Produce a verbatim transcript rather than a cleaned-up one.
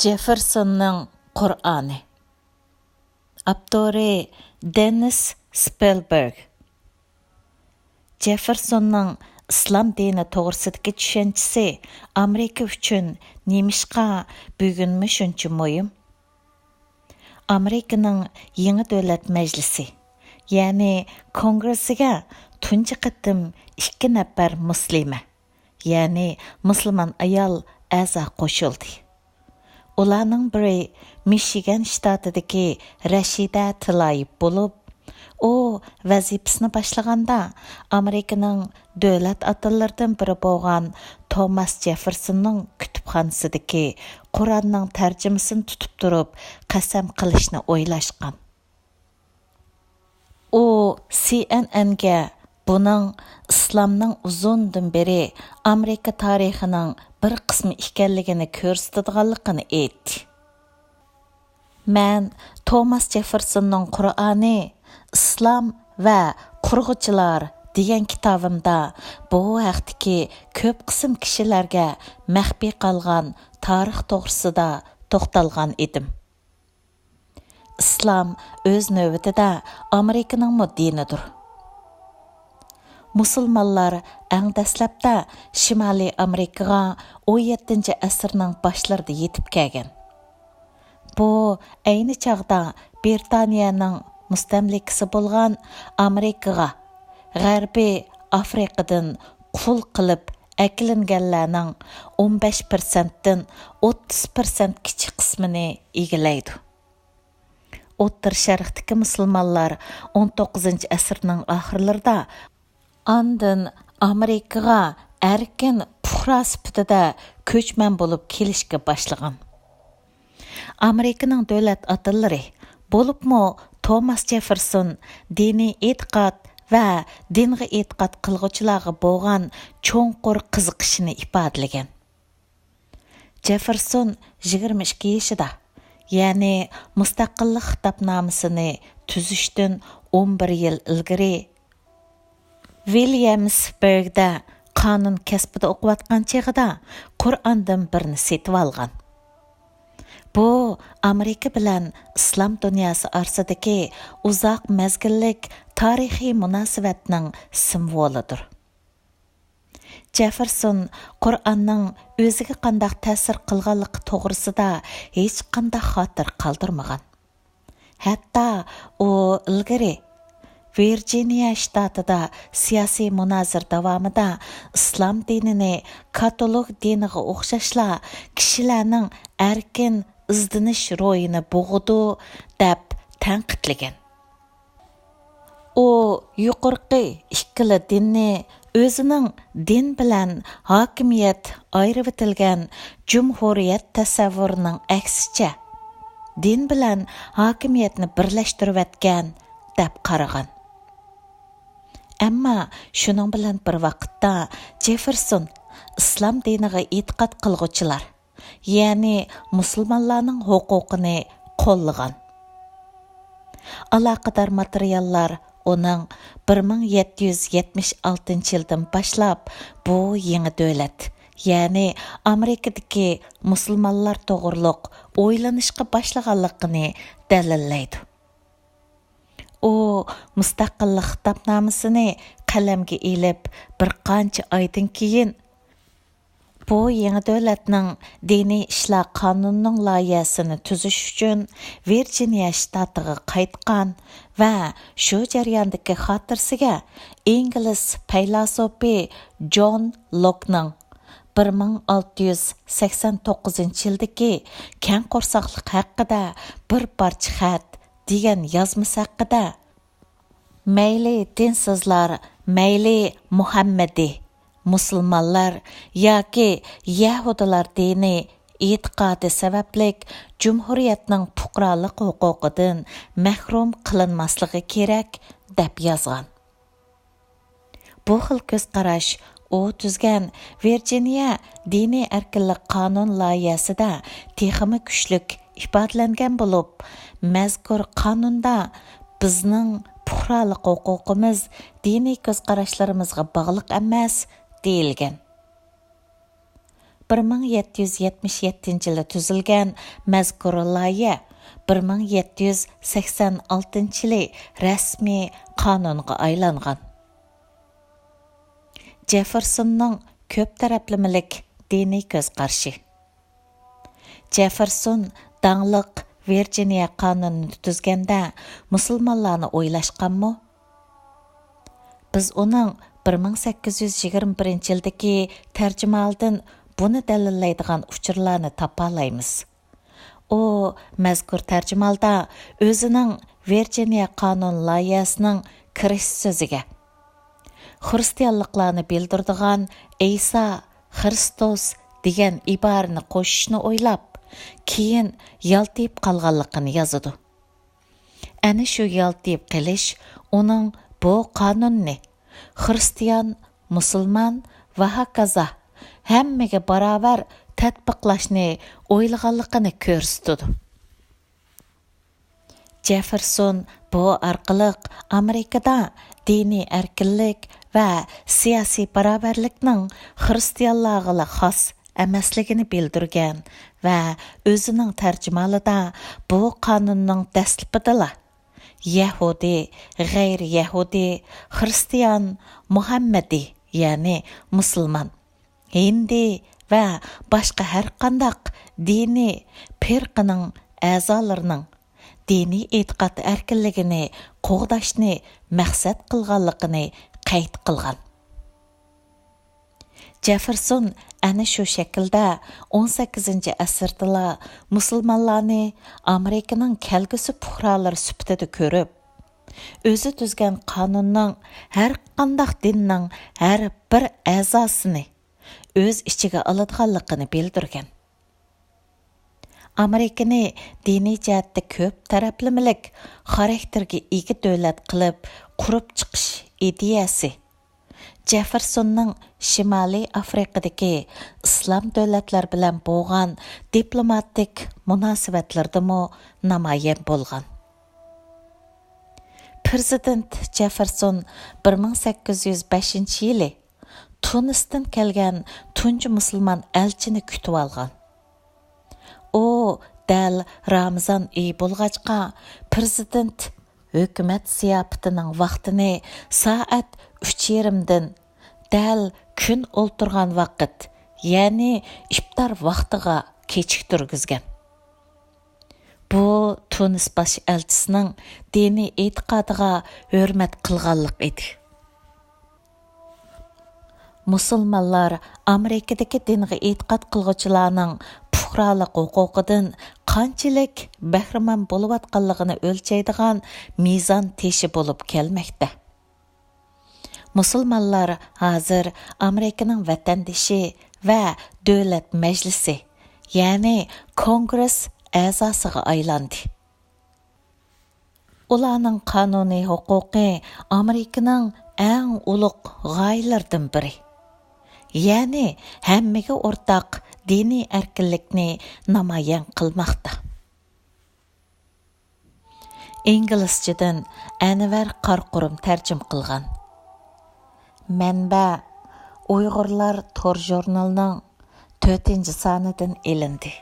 جېففېرسوننىڭ قۇرئانى. ئاپتورى دېنىس سپېلبېرگ. جېففېرسوننىڭ ئىسلام دىنى توغرىسىدىكى چۈشەنچىسى ئامېرىكا ئۈچۈن نېمىشقا بۈگۈنمۇ شۇنچە مۇھىم؟ ئامېرىكىنىڭ يېڭى دۆلەت مەجلىسى، يەنى كونگرېسسىگە تۇنجى قېتىم ئىككى نەپەر مۇسلىمە، يەنى مۇسۇلمان ئايال ئەزا قوشۇلدى. ئۇلارنىڭ بىرى مىشىگان شتاتىدىكى رەشىدە تىلايىپ بولۇپ، ئۇ ۋەزىپىسىنى باشلىغاندا ئامېرىكىنىڭ دۆلەت ئاتىلىرىدىن بىرى بولغان توماس جېففېرسوننىڭ كۇتۇپخانىسىدىكى قۇرئاننىڭ تەرجىمىسىنى تۇتۇپ تۇرۇپ قەسەم قىلىشنى ئويلاشقان. ئۇ سى ئېن ئېنگە بۇنىڭ ئىسلامنىڭ ئۇزۇندىن بېرى ئامېرىكا تارىخىنىڭ بىر قىسمى ئىكەنلىكىنى كۆرسىتىدىغانلىقىنى ئېيتتى. مەن توماس جېففېرسوننىڭ قۇرئانى، ئىسلام ۋە قۇرغۇچىلار دېگەن كىتابىمدا بۇ ھەقتىكى كۆپ قىسىم كىشىلەرگە مەخپىي قالغان تارىخ توغرىسىدا توختالغان ئىدىم. ئىسلام ئۆز نۆۋىتىدە ئامېرىكىنىڭمۇ دىنىدۇر. مۇسۇلمانلار ئەڭ دەسلەپتە شىمالىي ئامېرىكىغا ئون يەتتىنچى ئەسىرنىڭ باشلىرىدا يېتىپ كەلگەن. بۇ ئەينى چاغدا بىرىتانىيەنىڭ مۇستەملىكىسى بولغان ئامېرىكىغا غەربىي ئافرىقىدىن قۇل قىلىپ ئەكېلىنگەنلەرنىڭ ئون بەش پىرسەنتتىن ئوتتۇز پىرسەنتكىچە قىسمىنى ئىگىلەيدۇ. ئوتتۇرا شەرقتىكى مۇسۇلمانلار ئون توققۇزىنچى ئەسىرنىڭ ئاخىرلىرىدا ئاندىن ئامېرىكىغا ئەركىن پۇقرا سۈپىتىدە كۆچمەن بولۇپ كېلىشكە باشلىغان. ئامېرىكىنىڭ دۆلەت ئاتىلىرى، بولۇپمۇ توماس جېففېرسون دىنىي ئېتىقاد ۋە دىنغا ئېتىقاد قىلغۇچىلارغا بولغان چوڭقۇر قىزىقىشىنى ئىپادىلىگەن. جېففېرسون يىگىرمە ئىككى يېشىدا، يەنى مۇستەقىللىق خىتابنامىسىنى تۈزۈشتىن ئون بىر يىل ئىلگىرى، ۋىليامسبېرگدا قانۇن كەسپىدە ئوقۇۋاتقان چېغىدا قۇرئاندىن بىرنى سېتىۋالغان. بۇ ئامېرىكا بىلەن ئىسلام دۇنياسى ئارىسىدىكى ئۇزاق مەزگىللىك تارىخىي مۇناسىۋەتنىڭ سىمۋولىدۇر. جېففېرسون قۇرئاننىڭ ئۆزىگە قانداق تەسىر قىلغانلىقى توغرىسىدا ھېچقانداق خاتىرە قالدۇرمىغان. ھەتتا ئۇ ئىلگىرى ۋىرجىنىيە شتاتىدا سىياسىي مۇنازىرە داۋامىدا ئىسلام دىنىنى كاتولىك دىنىغا ئوخشاشلا كىشىلەرنىڭ ئەركىن ئىزدىنىش روھىنى بوغىدۇ، دەپ تەنقىدلىگەن. ئۇ يۇقىرىقى ئىككىلا دىننى ئۆزىنىڭ دىن بىلەن ھاكىمىيەت ئايرىۋېتىلگەن جۇمھۇرىيەت تەسەۋۋۇرىنىڭ ئەكسىچە، دىن بىلەن ھاكىمىيەتنى بىرلەشتۈرۈۋەتكەن دەپ قارىغان. ئەمما شۇنىڭ بىلەن بىر ۋاقىتتا جېففېرسون ئىسلام دىنىغا ئېتىقاد قىلغۇچىلار، يەنى مۇسۇلمانلارنىڭ ھوقۇقىنى قوللىغان. ئالاقىدار ماتېرىياللار ئۇنىڭ بىر مىڭ يەتتە يۈز يەتمىش ئالتىنچى يىلدىن باشلاپ بۇ يېڭى دۆلەت، يەنى ئامېرىكىدىكى مۇسۇلمانلار توغرۇلۇق ئويلىنىشقا باشلىغانلىقىنى دەلىللەيدۇ. ئۇ مۇستەقىللىق خىتابنامىسىنى قەلەمگە ئېلىپ بىر قانچە ئايدىن كېيىن، بۇ يېڭى دۆلەتنىڭ دىنىي ئىشلار قانۇنىنىڭ لايىھەسىنى تۈزۈش ئۈچۈن ۋىرجىنىيە شتاتىغا قايتقان ۋە شۇ جەرياندىكى خاتىرىسىگە ئىنگلىز پەيلاسوپى جون لوكنىڭ بىر مىڭ ئالتە يۈز سەكسەن توققۇزىنچى يىلدىكى كەڭ قورساقلىق ھەققىدە بىر پارچە خەت دېگەن يازمىسى ھەققىدە، مەيلى دىنسىزلار، مەيلى مۇھەممىدىي، مۇسۇلمانلار ياكى يەھۇدىيلار دىنى ئېتىقادى سەۋەبلىك جۇمھۇرىيەتنىڭ پۇقرالىق ھوقۇقىدىن مەھرۇم قىلىنماسلىقى كېرەك، دەپ يازغان. بۇ خىل كۆز قاراش ئۇ تۈزگەن ۋىرجىنىيە دىنىي ئەركىنلىك قانۇن لايىھەسىدە تېخىمۇ كۈچلۈك ئىپادىلەنگەن بولۇپ، مەزكۇر قانۇندا بىزنىڭ پۇقرالىق ھوقۇقىمىز دىنىي كۆز قاراشلىرىمىزغا باغلىق ئەمەس، دېيىلگەن. بىر مىڭ يەتتە يۈز يەتمىش يەتتىنچى يىلى تۈزۈلگەن مەزكۇر لايىھە بىر مىڭ يەتتە يۈز سەكسەن ئالتىنچى يىلى رەسمىي قانۇنغا ئايلانغان. جېففېرسوننىڭ كۆپ تەرەپلىمىلىك دىنىي كۆز قارىشى. جېففېرسون داڭلىق ۋىرجىنىيە قانۇنىنى تۈزگەندە مۇسۇلمانلارنى ئويلاشقانمۇ؟ بىز ئۇنىڭ بىر مىڭ سەككىز يۈز يىگىرمە بىرىنچى يىلدىكى تەرجىمىھالىدىن بۇنى دەلىللەيدىغان ئۇچۇرلارنى تاپالايمىز. ئۇ مەزكۇر تەرجىمىھالدا ئۆزىنىڭ ۋىرجىنىيە قانۇن لايىھەسىنىڭ كىرىش سۆزىگە، خىرىستىيانلىقلارنى بىلدۈرىدىغان ئەيسا، خىرىستوس دېگەن ئىبارىنى قوشۇشنى ئويلاپ، كېيىن يالتىيىپ قالغانلىقىنى يازىدۇ. ئەنە شۇ يالتىيىپ قېلىش ئۇنىڭ بۇ قانۇننى خىرىستىيان، مۇسۇلمان ۋە ھاكازا ھەممىگە باراۋەر تەتبىقلاشنى ئويلىغانلىقىنى كۆرسىتىدۇ. جېففېرسون بۇ ئارقىلىق ئامېرىكىدا دىنىي ئەركىنلىك ۋە سىياسىي باراۋەرلىكنىڭ خىرىستىيانلارغىلا خاس ئەمەسلىكىنى بىلدۈرگەن ۋە ئۆزىنىڭ تەرجىمىھالىدا بۇ قانۇننىڭ دەسلىپىدىلا يەھۇدىي، غەيرىي يەھۇدىي، خىرىستىيان، مۇھەممەدىي، يەنى مۇسۇلمان، ھىندى ۋە باشقا ھەرقانداق دىنىي پىرقىنىڭ ئەزالىرىنىڭ دىنىي ئېتىقاد ئەركىنلىكىنى قوغداشنى مەقسەت قىلغانلىقىنى قەيت قىلغان. جېففېرسون ئەنە شۇ شەكىلدە ئون سەككىزىنچى ئەسىردىلا مۇسۇلمانلارنى ئامېرىكىنىڭ كەلگۈسى پۇقرالىرى سۈپىتىدە كۆرۈپ، ئۆزى تۈزگەن قانۇننىڭ ھەرقانداق دىننىڭ ھەر بىر ئەزاسىنى ئۆز ئىچىگە ئالىدىغانلىقىنى بىلدۈرگەن. ئامېرىكىنى دىنىي جەھەتتە كۆپ تەرەپلىمىلىك خاراكتېرگە ئىگە دۆلەت قىلىپ قۇرۇپ چىقىش ئىدىيەسى جېففېرسوننىڭ شىمالىي ئافرىقىدىكى ئىسلام دۆلەتلەر بىلەن بولغان دىپلوماتىك مۇناسىۋەتلىرىدىمۇ نامايان بولغان. پىرېزىدېنت جېففېرسون بىر مىڭ سەككىز يۈز بەشىنچى يىلى تۇنىستىن كەلگەن تۇنجى مۇسۇلمان ئەلچىنى كۈتۈۋالغان. ئۇ دەل رامىزان ئېيى بولغاچقا، پىرېزىدېنت ھۆكۈمەت زىياپىتىنىڭ ۋاقتىنى سائەت ئۈچ يېرىمدىن دەل كۈن ئولتۇرغان ۋاقىت، يەنى ئىپتار ۋاقتىغا كېچىكتۈرگۈزگەن. بۇ تۇنىس باش ئەلچىسىنىڭ دىنىي ئېتىقادىغا ھۆرمەت قىلغانلىق ئىدى. مۇسۇلمانلار ئامېرىكىدىكى دىنغا ئېتىقاد قىلغۇچىلارنىڭ پۇقرالىق ھوقۇقىدىن قانچىلىك بەھرىمەن بولۇۋاتقانلىقىنى ئۆلچەيدىغان مىزان تېشى بولۇپ كەلمەكتە. مۇسۇلمانلار ھازىر ئامېرىكىنىڭ ۋەتەندىشى ۋە دۆلەت مەجلىسى، يەنى كونگرېس ئەزاسىغا ئايلاندى. ئۇلارنىڭ قانۇنىي ھوقۇقى ئامېرىكىنىڭ ئەڭ ئۇلۇغ غايىلىرىدىن بىرى، يەنى ھەممىگە ئورتاق دىنىي ئەركىنلىكنى نامايان قىلماقتا. ئىنگلىزچىدىن ئەنۋەر قارقۇرۇم تەرجىمە قىلغان. مەنبە: ئۇيغۇرلار تور ژۇرنىلىنىڭ تۆتىنچى سانىدىن ئېلىندى.